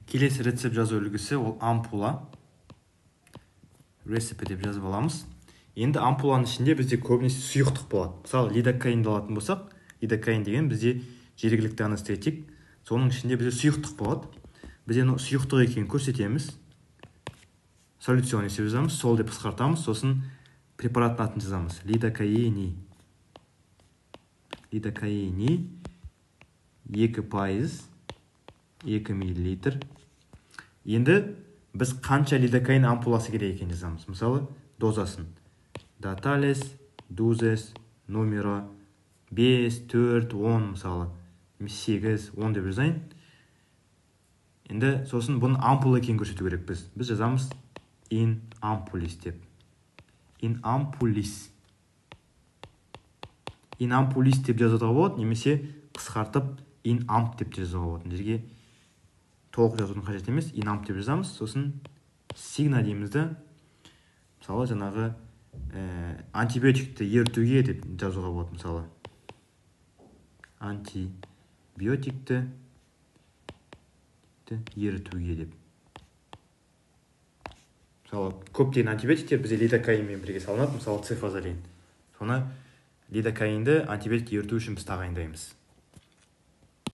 Келесі рецепт жазу үлгісі ол ампула. Recipe деп жазып аламыз. Енді ампуланың ішінде бізде көбінесе сұйықтық болады. Мысалы, лидокаинді алатын болсақ, лидокаин деген бізде жергілікті анестетик, соның ішінде бізде сұйықтық болады. Біз енді сұйықтық екенін көрсетеміз. Soluzione деп жазамыз, сол деп қысқартамыз, сосын препараттың атын жазамыз. Лидокаини. Лидокаини 2%, 2 миллилитр. Енді біз қанша лидокаин ампуласы керек екенін жазамыз. Мысалы, дозасын. Da tales, dosis, numero 5, 4, 10 мысалы. 8, 10 деп жазайын. Енді сосын бұның ампула екенін көрсету керек біз. Біз жазамыз in ampullis деп. In ampullis. In ampullis деп жазуға болады, немесе қысқартып in amp деп те жазуға болады. Мына жерге толық жазудың қажет емес, in amp деп жазамыз. Сосын signa дейміз да, мысалы, жаңағы антибиотикті ерітуге деп жазуға болады, мысалы. Антибиотикті ерітуге деп. Мысалы, көптеген антибиотиктер бізде лидокаинмен бірге салынады, мысалы, цефазолин. Соны, лидокаинді антибиотик еріту үшін біз тағайындаймыз.